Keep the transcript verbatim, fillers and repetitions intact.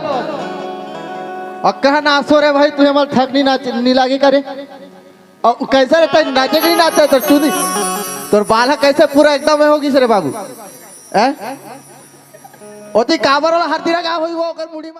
अउ कहा नाचो रे भाई, तुहे मोला ठक नइ नाच नइ लागे का रे? अउ कइसे रे, तैं नाचे कि नइ नाचे? तोर चुंदी, तोर बाल ह कइसे पूरा एकदम हो गिस रे बाबू? हैं? ओती काबर वाला हर दिरा का होई वो ओकर मुड़ी म?